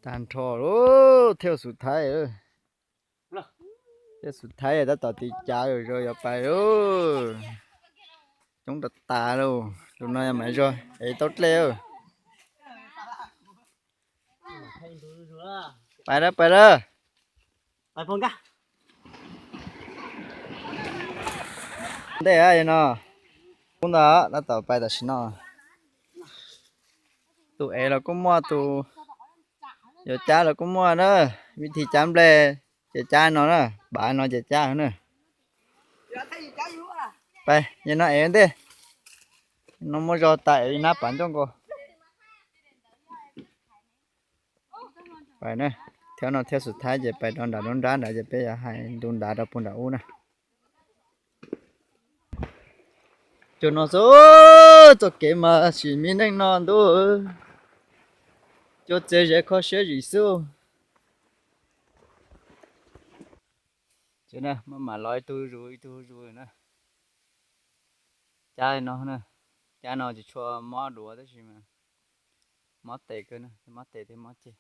Tag nrho lawm, thiaj xus thaib. Thiaj xus thaib tab tom tiv cav zom zaws yuav pais lawm. Coob tas tas lawm, tus no yog Maiv Zog ev tau dlej. Pais lawm, pais lawm. Ntej no, ub ntag, tab tom pais tam sim no. Tus ev los kuj muaj, tus yuav cab los kuj muaj na. Vib thib cab nplej ces cab no na, npav no ces cab na. Pais, yog no ev ntej. No muaj zog tas ev ib nab pas ncauj nkaus. Pais na, thiab no thiaj xus thaib ces pais rau nram nruab nrab nrad ces peb yuav hais ntu nrad rau puag nram ub na. Cuag no xwb, txoj kev mas sim me neej no ntuj, cuag txias zes kho siab zim xwb. Ces na, maj mam los ib tug zus ib tug zus na. Cab no, cab no tsis tshua mob duav tab sis mas mob tes kawg na, mob tes thiab mob ceg.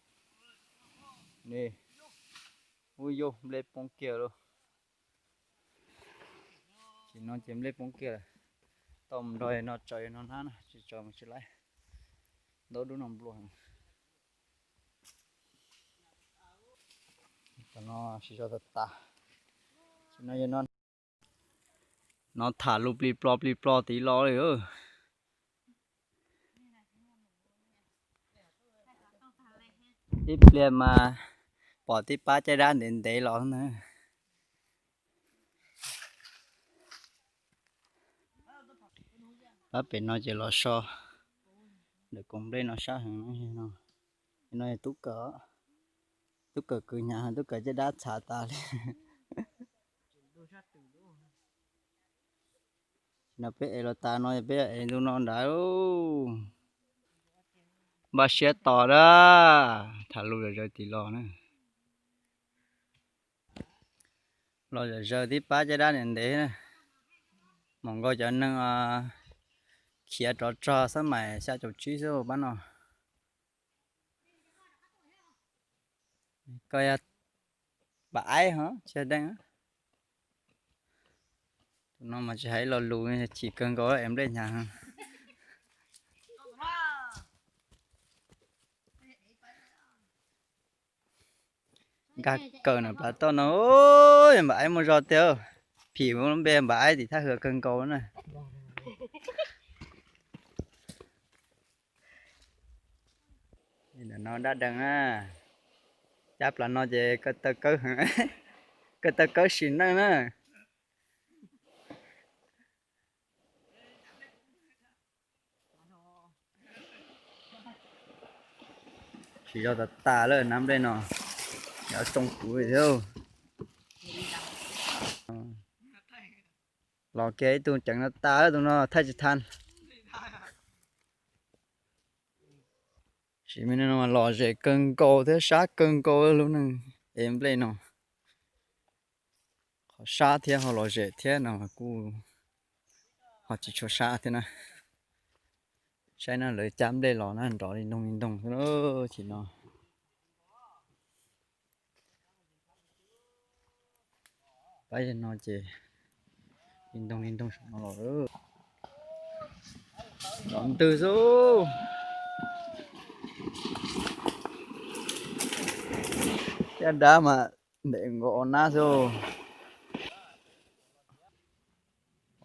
Ni, ub yuj, nplej poob kiag lauj. Sim no ces nplej poob kiag lawm. Tau mus nrog no tsaws no hnab na, tsis tsaws mus tsis laib. Ntaub dub no nplua. Tam no siv zog tas tas. Sim no yog no, no tham lus plig plo plig plo tid los li. Ib pliag mas pom tib pab caj dab ntev ntev los na. Pab pem no ces los so ntawm koom nplej no sab heev no. No yog tub kawm, tub kawm kwv hnyav, tub kawm caj dab txhav tas li. No peb ev los tas no peb ev ntu no nrad. Npaj siab tos na, tham lus zom zaws tim los na. Los zom zaws tib pab caj dab ntev ntev na. Mam nkaus cov neeg khiav rov txog xab mais xya caum tsib xwb pab no. Koj yog Npam Aib ho tsis yog Deej. Tus no mas tsis hais lo lus, chim kawg nkaus es nplej hnyav. Nkag kawg na plab toj no, yog Npam Aib muaj zog tiag. Phim lub npe Npam Aib tim thaj hwm kawg nkaus na. Ntawm no dab dees na, cab plas no ces ko taw kawb, ko taw kawb sim neej na. Siv zog tas tas lawm, nab nplej no yog tsoo kuv thiab. Los kiag ib tug ceev no tas lawm, tus no thaij tsis tau. Sim me no lom zem kawg nkaus thiab sab kawg nkaus lub neej ev nplej no. Qhov sab thiab ho lom zem thiab no kuj ho tsis tshua sab thiab na. Saib no lawv cab nplej los na nrov li ntoo li ntoo xwb chim no. Pab yog no ces li ntoo li ntoo saum no los lawm. Nrov ntwg xwb. Caj dab mas ntev nkaus nab xwb.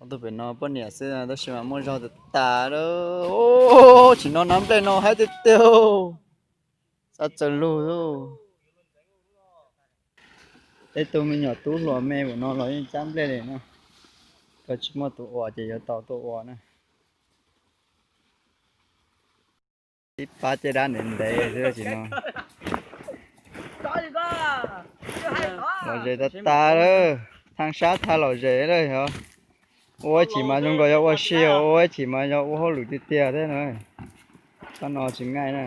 Ob tug pem no poj niam xwb tab sis mas muaj zog tas tas lawm. Chim no nab nplej no haib tiag tiag. Xav txawm lug xwb. Tej tug me nyuam tub hluas me npaum no los yeej cab nplej li no. Koj tsis muaj tus ua ces yuav tau tus ua na. Tib pab caj dab ntev ntev xwb chim no. Lom zem tas tas lawm, thaj sab thaj lom zem lawm yog. Ua ib chim mas zoo nkaus yog ua si, ua ib chim mas yog ua hauj lwm tiag tiag thiab na. Tsob no tsis ngaij na.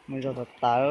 Muaj zog tas tas.